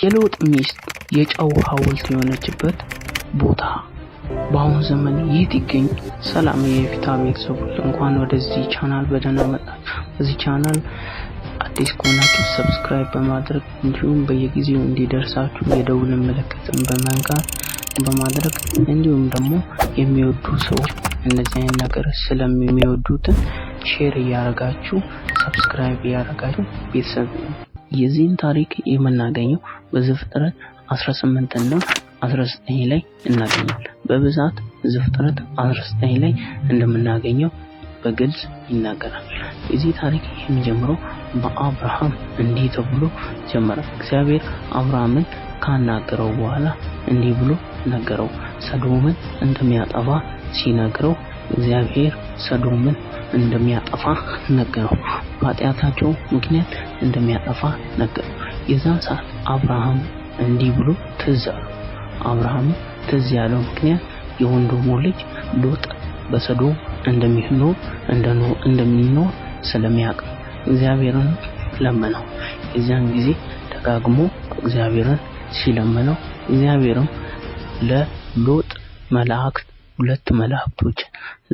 የሎጥ ሚስት የጨው ሐውልት የሆነችበት ቦታ በአሁን ዘመን የት ይገኝ? ሰላም የፊታ ቤተሰቦች፣ እንኳን ወደዚህ ቻናል በደህና መጣችሁ። በዚህ ቻናል አዲስ ከሆናችሁ subscribe በማድረግ፣ እንዲሁም በየጊዜው እንዲደርሳችሁ የደውል ምልክትን በመንካት በማድረግ፣ እንዲሁም ደግሞ የሚወዱ ሰዎች እንደዚህ አይነት ነገር ስለሚወዱትን share እያደረጋችሁ፣ subscribe እያደረጋችሁ ቤተሰብ። የዚህን ታሪክ የምናገኘው በዘፍጥረት 18 እና 19 ላይ እናገኛለን። በብዛት ዘፍጥረት 19 ላይ እንደምናገኘው በግልጽ ይናገራል። የዚህ ታሪክ የሚጀምረው በአብርሃም እንዲህ ተብሎ ጀመረ። እግዚአብሔር አብርሃምን ካናገረው በኋላ እንዲህ ብሎ ነገረው። ሰዶምን እንደሚያጠፋ ሲነግረው እግዚአብሔር ሰዶምን እንደሚያጠፋ ነገረው። በኃጢአታቸው ምክንያት እንደሚያጠፋ ነገረው። የዛን ሰዓት አብርሃም እንዲህ ብሎ ትዝ አለው። አብርሃም ትዝ ያለው ምክንያት የወንድሙ ልጅ ሎጥ በሰዶም እንደሚኖር ስለሚያውቅ እግዚአብሔርን ለመነው። የዚያን ጊዜ ደጋግሞ እግዚአብሔርን ሲለምነው እግዚአብሔርም ለሎጥ መላእክት፣ ሁለት መላእክቶች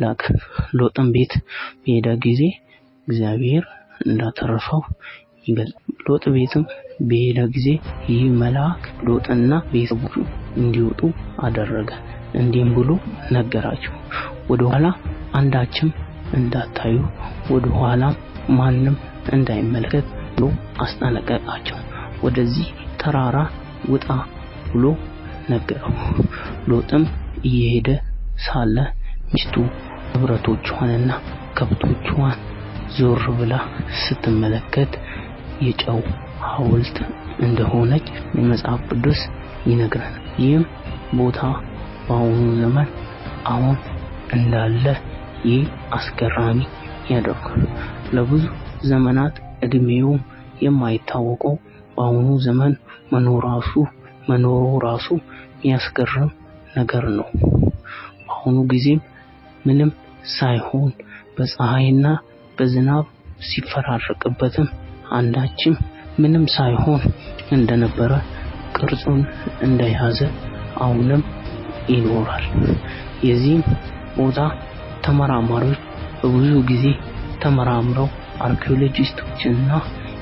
ላከ። ሎጥን ቤት በሄደ ጊዜ እግዚአብሔር እንዳተረፈው ይገልጻል። ሎጥ ቤትም በሄደ ጊዜ ይህ መልአክ ሎጥና ቤተሰቦቹ እንዲወጡ አደረገ። እንዲህም ብሎ ነገራቸው፣ ወደ ኋላ አንዳችም እንዳታዩ፣ ወደ ኋላ ማንም እንዳይመለከት ብሎ አስጠነቀቃቸው። ወደዚህ ተራራ ውጣ ብሎ ነገረው። ሎጥም እየሄደ ሳለ ሚስቱ ንብረቶቿንና ከብቶቿን ዞር ብላ ስትመለከት የጨው ሐውልት እንደሆነች የመጽሐፍ ቅዱስ ይነግረናል። ይህም ቦታ በአሁኑ ዘመን አሁን እንዳለ ይህ አስገራሚ ያደርጋል። ለብዙ ዘመናት እድሜው የማይታወቀው በአሁኑ ዘመን መኖሩ ራሱ የሚያስገርም ነገር ነው። በአሁኑ ጊዜም ምንም ሳይሆን በፀሐይና በዝናብ ሲፈራረቅበትም አንዳችም ምንም ሳይሆን እንደነበረ ቅርጹን እንደያዘ አሁንም ይኖራል። የዚህም ቦታ ተመራማሪዎች በብዙ ጊዜ ተመራምረው፣ አርኪኦሎጂስቶች እና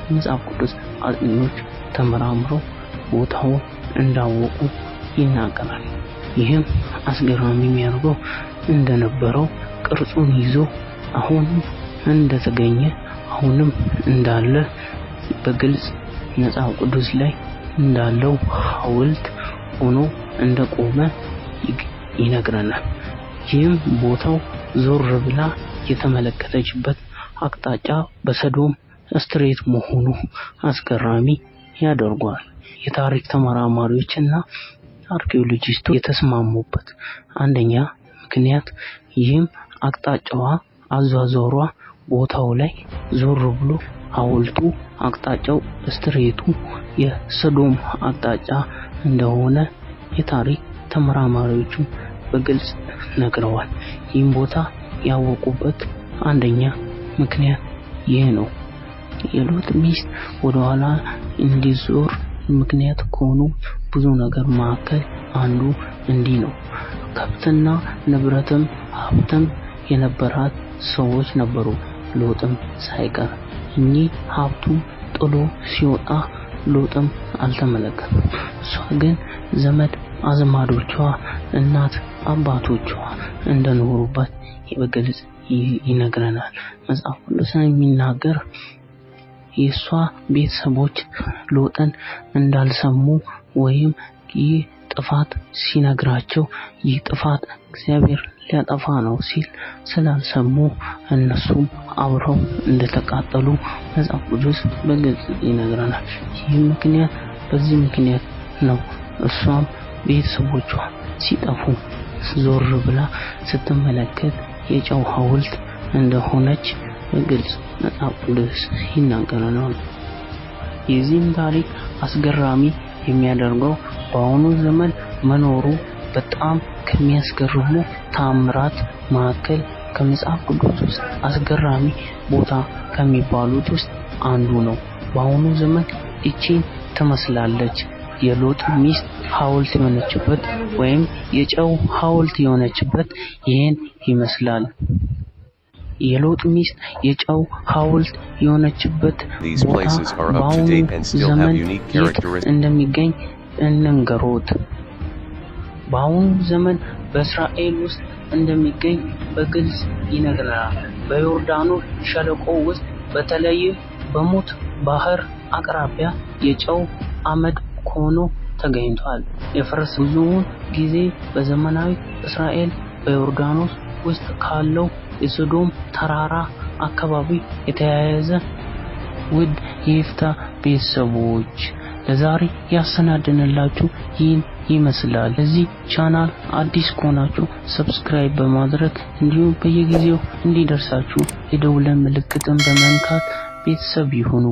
የመጽሐፍ ቅዱስ አጥኚዎች ተመራምረው ቦታውን እንዳወቁ ይናገራል። ይህም አስገራሚ የሚያደርገው እንደነበረው ቅርጹን ይዞ አሁንም እንደተገኘ፣ አሁንም እንዳለ፣ በግልጽ መጽሐፍ ቅዱስ ላይ እንዳለው ሐውልት ሆኖ እንደቆመ ይነግረናል። ይህም ቦታው ዞር ብላ የተመለከተችበት አቅጣጫ በሰዶም straight መሆኑ አስገራሚ ያደርገዋል። የታሪክ ተመራማሪዎች እና አርኪኦሎጂስቶች የተስማሙበት አንደኛ ምክንያት ይህም አቅጣጫዋ አዟዟሯ ቦታው ላይ ዞር ብሎ ሐውልቱ አቅጣጫው straight ኡ የሰዶም አቅጣጫ እንደሆነ የታሪክ ተመራማሪዎቹ በግልጽ ነግረዋል። ይህም ቦታ ያወቁበት አንደኛ ምክንያት ይህ ነው። የሎጥ ሚስት ወደኋላ እንዲዞር ምክንያት ከሆኑ ብዙ ነገር መካከል አንዱ እንዲህ ነው። ከብትና ንብረትም ሀብትም የነበራት ሰዎች ነበሩ፣ ሎጥም ሳይቀር። እኚህ ሀብቱም ጥሎ ሲወጣ ሎጥም አልተመለከተም። እሷ ግን ዘመድ አዝማዶቿ፣ እናት አባቶቿ እንደኖሩበት በግልጽ ይነግረናል። መጽሐፍ ቅዱስ የሚናገር የእሷ ቤተሰቦች ሎጥን እንዳልሰሙ ወይም ይህ ጥፋት ሲነግራቸው፣ ይህ ጥፋት እግዚአብሔር ሊያጠፋ ነው ሲል ስላልሰሙ እነሱም አብረው እንደተቃጠሉ መጽሐፍ ቅዱስ በግልጽ ይነግረናል። ይህ ምክንያት በዚህ ምክንያት ነው። እሷም ቤተሰቦቿ ሲጠፉ ዞር ብላ ስትመለከት የጨው ሐውልት እንደሆነች በግልጽ መጽሐፍ ቅዱስ ይናገረናል። የዚህም ታሪክ አስገራሚ የሚያደርገው በአሁኑ ዘመን መኖሩ በጣም ከሚያስገርሙ ተአምራት መካከል፣ ከመጽሐፍ ቅዱስ ውስጥ አስገራሚ ቦታ ከሚባሉት ውስጥ አንዱ ነው። በአሁኑ ዘመን እቺን ትመስላለች። የሎጥ ሚስት ሐውልት የሆነችበት ወይም የጨው ሐውልት የሆነችበት ይህን ይመስላል። የሎጥ ሚስት የጨው ሐውልት የሆነችበት These ቦታ places are up to በአሁኑ date and still have ዘመን unique የት characteristics. እንደሚገኝ እንንገሮት። በአሁኑ ዘመን በእስራኤል ውስጥ እንደሚገኝ በግልጽ ይነግረናል። በዮርዳኖስ ሸለቆ ውስጥ በተለይም በሙት ባህር አቅራቢያ የጨው አመድ ሆኖ ተገኝቷል። የፈረስ ብዙውን ጊዜ በዘመናዊ እስራኤል በዮርዳኖስ ውስጥ ካለው የሰዶም ተራራ አካባቢ የተያያዘ። ውድ የይፍታ ቤተሰቦች፣ ለዛሬ ያሰናድንላችሁ ይህን ይመስላል። ለዚህ ቻናል አዲስ ከሆናችሁ subscribe በማድረግ እንዲሁም በየጊዜው እንዲደርሳችሁ የደውለን ምልክትን በመንካት ቤተሰብ ይሁኑ።